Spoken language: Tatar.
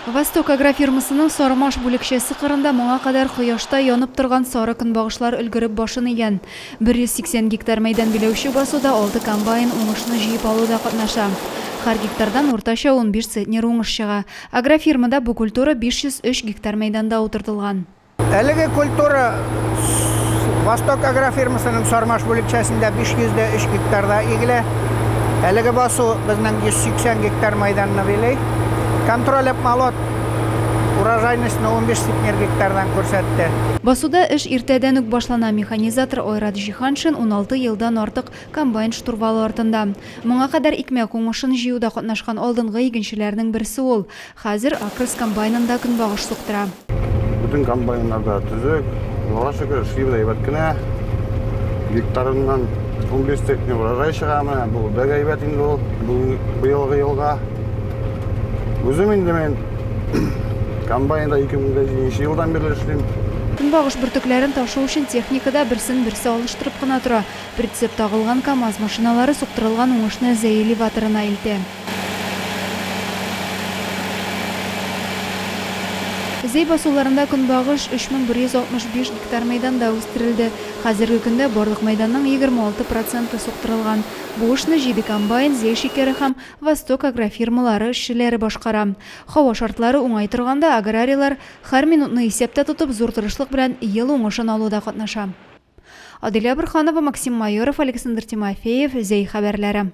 Восток агрофирмасының Сармаш бүлекчәсе кырында моңа кадәр кояшта янып торган сары көнбагышлар өлгереп башын игән. 180 гектар мәйдан биләүче басуда алты комбайн уңышны җыеп алуда катнаша. Һәр гектардан уртача 15 центнер уңыш чыга. Агрофирмада бу культура 503 гектар мәйданда утыртылган. Әлеге культура Восток агрофирмасының Сармаш бүлекчәсендә 503 гектарда игелә. Әлеге басу безнең 180 гектар мәйданны били. Контроль обмолот урожайностьны 15 центнер гектардан күрсәтте. Басуда эш иртәдән үк башлана. Механизатор Айрат Җиһаншин 16 елдан артык комбайн штурвалы артында. Моңа кадәр икмәк уңышын җыюда катнашкан алдынгы игенчеләрнең берсе ул. Хәзер Акрос комбайнында көнбагыш суктыра. Бөтен комбайннар да төзек. Аллага шөкер, эшлибез әйбәт кенә. Гектарыннан 15 центнер урожай чыга менә. Бу бик әйбәт инде ул быелгы елга. Үзем инде мин комбайнда 2007 елдан бирле эшлим. Көнбагыш бөртекләрен ташу өчен техника да берсен-берсе алыштырып кына тора. Прицеп тагылган КАМАЗ машиналары суктырылган уңышны Зәй элеваторына илтә. Зәй басуларында көнбагыш 3165 гектар мәйданда үстерелде. Хәзерге көндә барлык мәйданның 26 проценты суктырылган. Бу эшне җиде комбайн, Зәй шикәре һәм Восток агрофирмалары эшчеләре башкара. Һава шартлары уңай торганда аграрийлар һәр минутны исәптә тотып, зур тырышлык белән ел уңышын алуда катнаша. Аделя Борһанова, Максим Майоров, Александр Тимофеев, Зәй хәбәрләре.